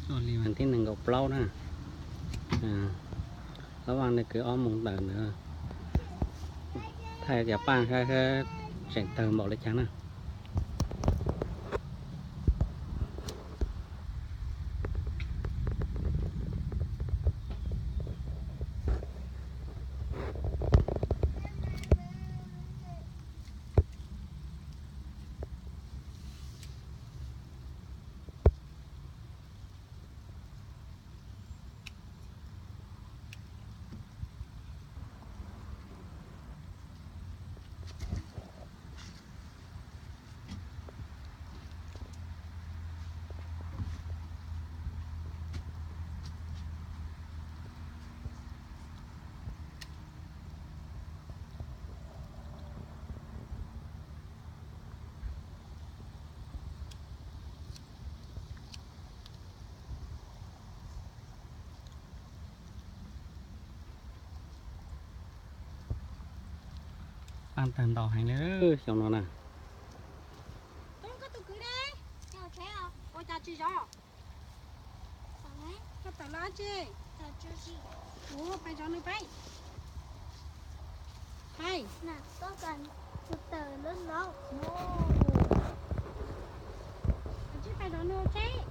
Thib nees nkaum plaub na. Ob vaj nws kwv ob moos tawm ntawd, thaij cov paj tseem tawg npaum li cas na. Paj tawg ntau heev li xyoo no na. Koj tus kwv ne, ua cas tsis zov? Koj tawm los dab tsi? Ua, pais zov nws peb. Pais. Tus tawm lawm los. Tsib pais zov nws ua tseb.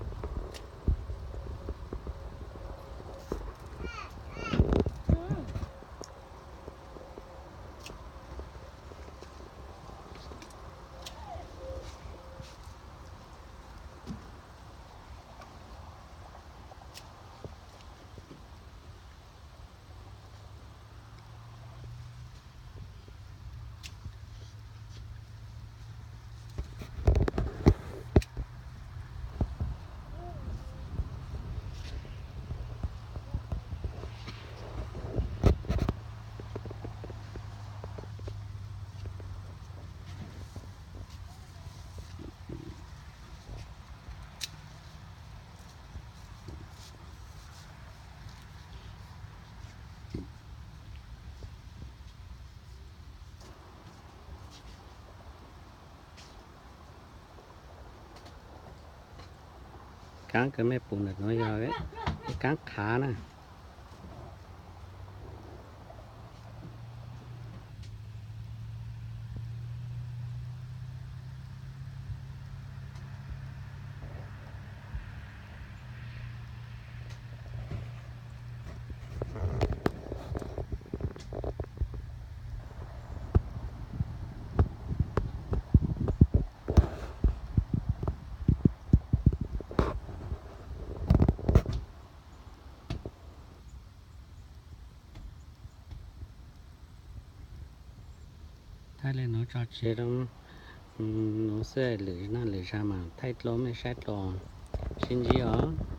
Kaab kawg, mej pum ntawm nuav yog ib kaab qhav na. Thaij li nuav tso tseg rau nuav xwb, lwm nag lwm zag mas thaij dlua mej saib dlua, sib ntsib os.